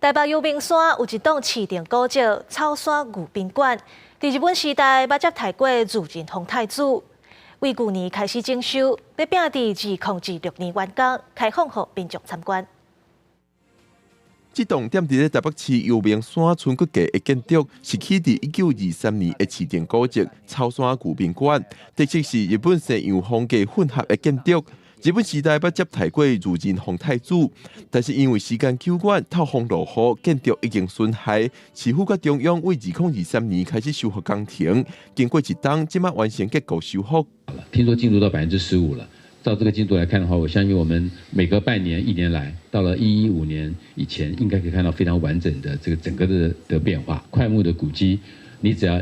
台北陽明山有一棟市定古蹟草山御賓館，佇日本時代捌接待過裕仁皇太子。為舊年開始整修，欲拼佇2026年完工，開放予民眾參觀。這棟踮佇咧台北市陽明山村閣街的建築，是起佇1923年的市定古蹟草山御賓館，特色是日本西洋風格混合的建築。日本時代捌接待過裕仁皇太子，但是因為時間久遠，透風落雨，建築已經損害。市府佮中央為2023年開始修復工程，經過一冬，這馬完成結構修復。聽說進度到15%了。照這個進度來看的話，我相信我們每隔半年、一年來，到了115年以前，應該可以看到非常完整的這個整個的變化。檜木的古蹟，你只要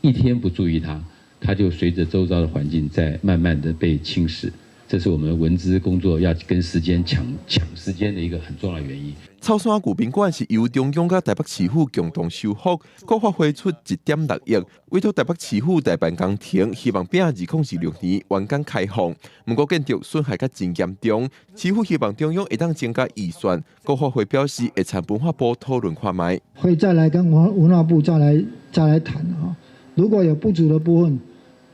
一天不注意它，它就隨着周遭的環境在慢慢的被侵蝕。這是我們文資工作要跟時間搶搶時間的一個很重要的原因。草山御賓館是由中央佮台北市府共同修復，國發會出1.6億，委託台北市府代辦工程，希望拼2026年完工開放。毋過建築損害閣真嚴重，市府希望中央會當增加預算。國發會表示會參文化部討論看覓，會再來跟文化部再來談啊。如果有不足的部分，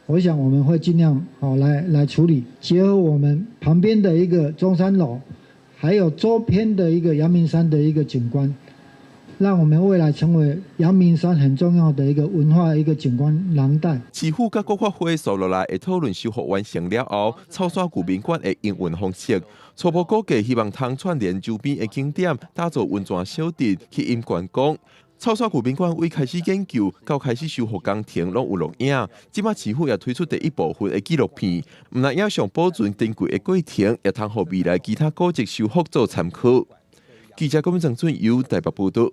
我想我們會盡量好來處理，結合我們旁邊的一個中山樓，還有周邊的一個陽明山的一個景觀，讓我們未來成為陽明山很重要的一個文化一個景觀廊帶。市府佮國發會紲落來會討論修復完成了後，草山御賓館的營運方式。初步估計希望通串聯周邊的景點，打造溫泉小鎮，吸引觀光。草山御賓館為開始研究到開始修復工程，攏有錄影。這馬市府也推出第一部分的紀錄片，毋但影像保存珍貴的過程，也通予未來其他古蹟修復做參考。記者郭明正俊由台北報道。